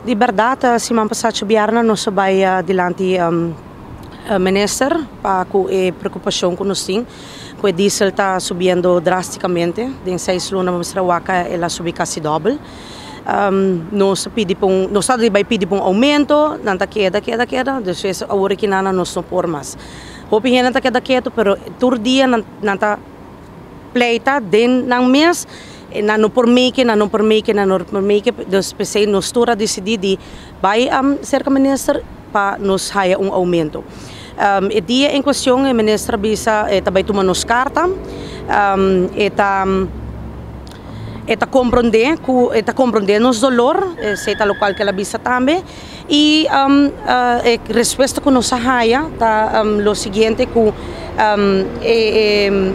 Di bèrdat, siman pasá djabièrnè nos a bai dilanti minister pa ku e preokupashon ku nos tin ku e diesel ta subiendo drástikamente. Den seis luna bo mester a wak el a subi kasi dòbel. Nos a pidi pa un, nos ta bai pidi pa un oumento, nan ta keda, keda, keda, despues awor aki nan nos no por mas. Hopi hende ta keda ketu pero tur dia nan ta pleita den nan mes, nan no por make, nan no por make, nan no por make, dus p'esei nos tur a disidí di bai serka minister pa nos haya un oumento. E dia en kuestion e minister a bisa e ta bai tuma nos karta, e ta e ta komprondé ku e ta komprondé nos dolor, esei ta lokual ku el a bisa tambe, i e respuesta ku nos a haya ta lo siguiente ku e e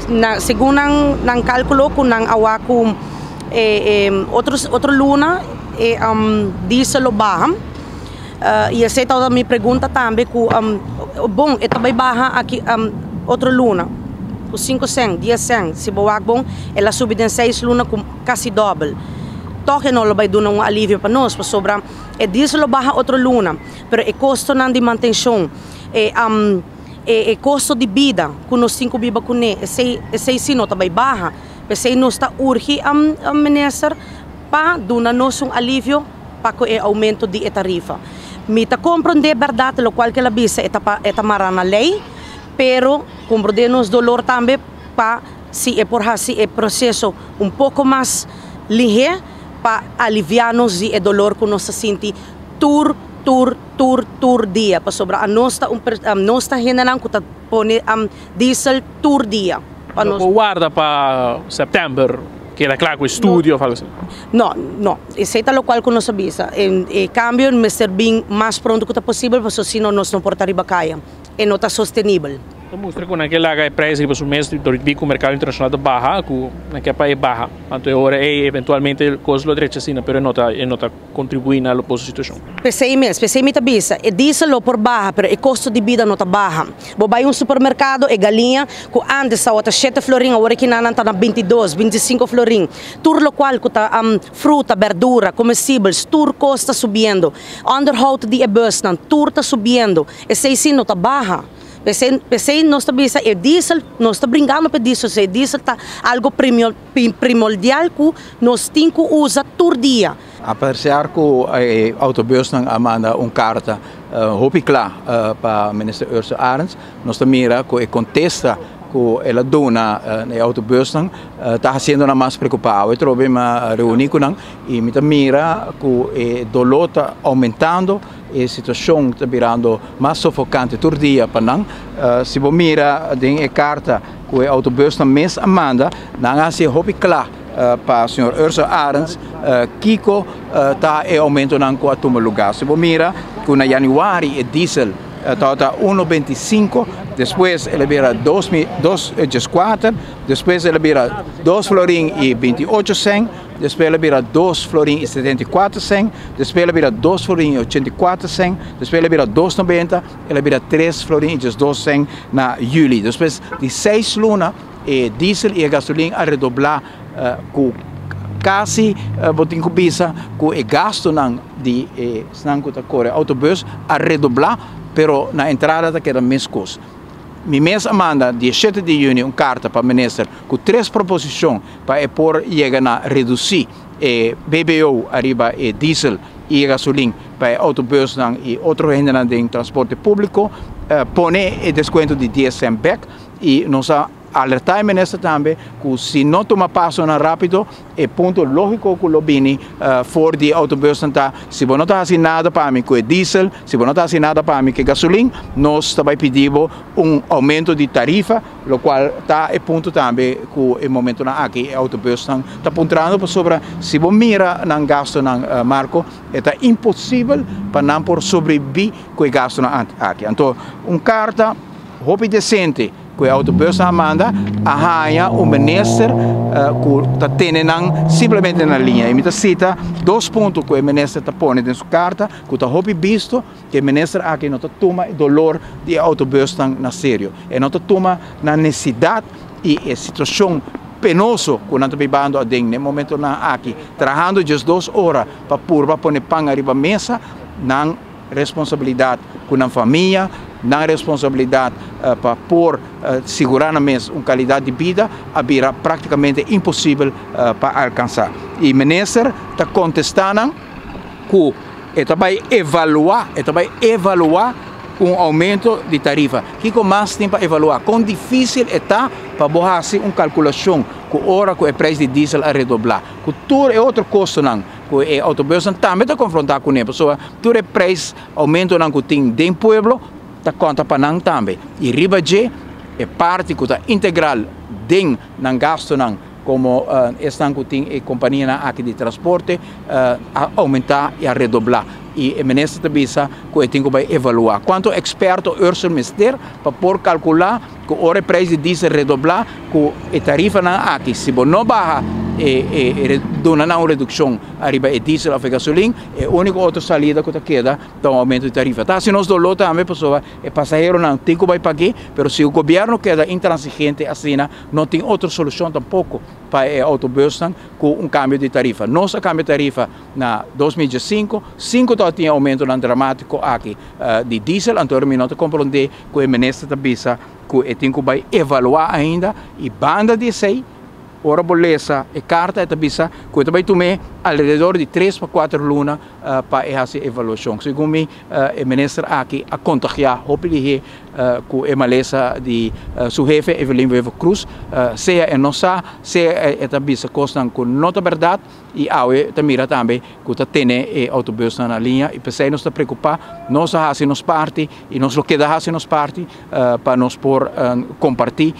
na segun nan nan kalkulo ku nan a wak ku e e otro otro luna e diesel lo baha i esei tabata mi pregunta tambe ku bon e ta bai baha aki otro luna ku sinku sèn dies sèn si bo wak bon el a subi den seis luna ku kasi dòbel. Tòg e no lo bai duna un alivio pa nos, pasobra e diesel lo baha otro luna, pero e kostonan di mantenshon, e e kosto di bida ku nos tin ku biba kuné, esei esei si no ta bai baha. P'esei nos ta urgi minister pa duna nos un alivio pa ku e oumento di e tarifa. Mi ta komprondé bèrdat lokual ku el a bisa e ta pa e ta mará na lei, pero komprondé nos dolor tambe pa si e por hasi e proseso un poko mas lihé pa aliviá nos di e dolor ku nos ta sinti tur, tur, tur, tur dia, pasobra anos ta un nos ta hendenan ku ta pone diesel tur dia pa No nos. por warda pa sèptèmber keda kla ku e studio of algo asina? No, no, esei ta lokual ku nos a bisa. E kambio mester bin mas pronto ku ta posibel pasobra si no nos no por ta riba kaya. E no ta sostenibel. Ta mustra ku nan ke laga e prijs riba su mes dor di ku merkado internashonal ta baha ku nan ke pa e baha. Anto e ora ei eventualmente e kos lo drecha asina pero e no ta e no ta kontribuí na lo boso situashon. P'esei mes, p'esei mi ta bisa, e diesel lo por baha pero e kosto di bida no ta baha. Bo bai un supermerkado e galiña ku antes tabata shete florin awor aki nan ta na 22, 25 florin. Tur lokual ku ta fruta, berdura, comestibles, tur kos ta subiendo. Onderhoud di e busnan, tur ta subiendo. Esei si no ta baha. P'esei, p'esei nos ta bisa e diesel, nos ta bringando p'e diesel, so e diesel ta algo primordial ku nos tin ku usa tur dia. Apresiar ku e autobusnan a manda un karta hopi kla pa Minister Ursula Arends, nos ta mira ku e kontesta ku el a duna na e autobusnan ta hasiendo nan mas preokupá. Awe trobe mi a reuní ku nan i mi ta mira ku e doló ta oumentando. E situacion ta birando mas sofocante tur dia pa nan. Si bo mira den e carta cu e autobusnan mes a manda, nan a haci hopi cla pa señor Ursel Arends kico ta e aumentonan cu a tuma lugar. Si bo mira cu na januari e diesel tabata uno beinti sinku, despues el a bira dos dos dieskuater, despues el a bira dos florin y 28 cent, Despues el a bira dos florin i 74 sen, despues el a bira dos florin i 84 sen, despues el a bira dos nobenta, el a bira tres florin i 12 sen na juli. Despues di seis luna e diesel i e gasolin a redoblá ku kasi bo tin ku bisa ku e gastunan di e esnan ku ta kore autobus a redoblá, pero na entrada ta keda meskos. Mi mes a manda 17 di juni un karta pa minister ku tres proposishon pa e por yega na redusí e BBO ariba e diesel i e gasolin pa e autobusnan i otro hendenan den transporte públiko, pone e deskuento di 10 sènt bèk i nos a alertá e minister tambe ku si no tuma pasonan rápido E punto lógiko ku lo bini for di e autobusnan ta, si bo no ta hasi nada pa mi ku e diesel, si bo no ta hasi nada pa mi ku e gasolin, nos ta bai pidi bo un oumento di tarifa, lokual ta e punto tambe ku e momentonan aki e autobusnan ta puntrando, pasobra si bo mira nan gastunan, Marco, e ta imposibel pa nan por sobrevivi ku e gastunan aki. Anto un karta hopi desente. Ku e autobusnan a manda a haña un minister ku ta tene nan simplemente na liña. I mi ta sita dos punto ku e minister ta pone den su karta ku ta hopi bisto ku e minister aki no ta tuma e dolor di e autobusnan na serio. E no ta tuma nan nesidat i e situashon. penoso ku nan ta bibando aden na e momentonan aki, trahando 12 ora pa purba pone pan ariba mesa, nan responsabilidat ku nan famia, nan responsabilidat pa por sigurá nan mes un kalidat di bida a bira práktikamente imposibel pa alkansá. I minister ta kontestá nan ku e ta bai evaluá, e ta bai evaluá un oumento di tarifa. Kiko mas tin pa evaluá? Kon difísil e ta pa bo hasi un kalkulashon ku ora ku e preis di diesel a redoblá, ku tur e otro kostonan ku e autobusnan tambe ta konfrontá kuné, pasobra tur e preis oumentonan ku tin den pueblo ta konta pa nan tambe. I riba dje e parti ku ta integral den nan gastonan komo esnan ku tin e kompanianan aki di transporte a oumentá i a redoblá. I e minister ta bisa ku e tin ku bai evaluá. Kuantu eksperto Ursel mester pa por kalkulá ku ora e preis di diesel redoblá ku e tarifanan aki, si bo no baha e duna nan un redukshon ariba e diesel òf e gasolin, e úniko otro salida ku ta keda ta un oumento di tarifa. Ta hasi nos doló tambe pasobra e pasaheronan tin ku bai pag'é, pero si gobièrnu keda intransigente asina, no tin otro solushon tampoko pa e autobusnan ku un kambio di tarifa. Nos a kambia tarifa na 2015, sin ku tabatin e oumentonan dramátiko aki di diesel, anto mi no ta komprondé ku e minister ta bisa ku e tin ku bai evaluá ainda. I banda di esei, ora bo lesa e karta, e ta bisa ku e ta bai tum'é alrededor di 3 pa 4 luna pa e hasi evaluashon. Segun mi, e minister aki a kontagiá hopi lihé ku e malesa di su hefe Evelyn Wever-Croes, sea e no sa, sea e ta bisa kosnan ku no ta bèrdat. I awe ta mira tambe ku ta tene e autobusnan na liña i p'esei nos ta preokupá. Nos a hasi nos parti i nos lo keda hasi nos parti pa nos por kompartí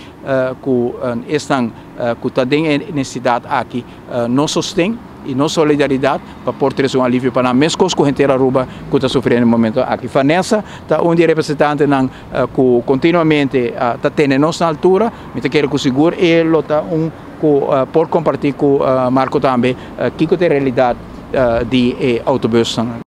ku esnan ku ta den e nesesidat aki nos sosten i nos solidaridat pa por trese un alivio pa nan, meskos ku henter Aruba ku ta sufriendo e momento aki. Vanessa ta un di e representantenan ku kontinuamente ta tene nos na altura. Mi ta kere ku sigur e lo ta un ku por kompartí ku Marco tambe kiko ta e realidat di e autobusnan.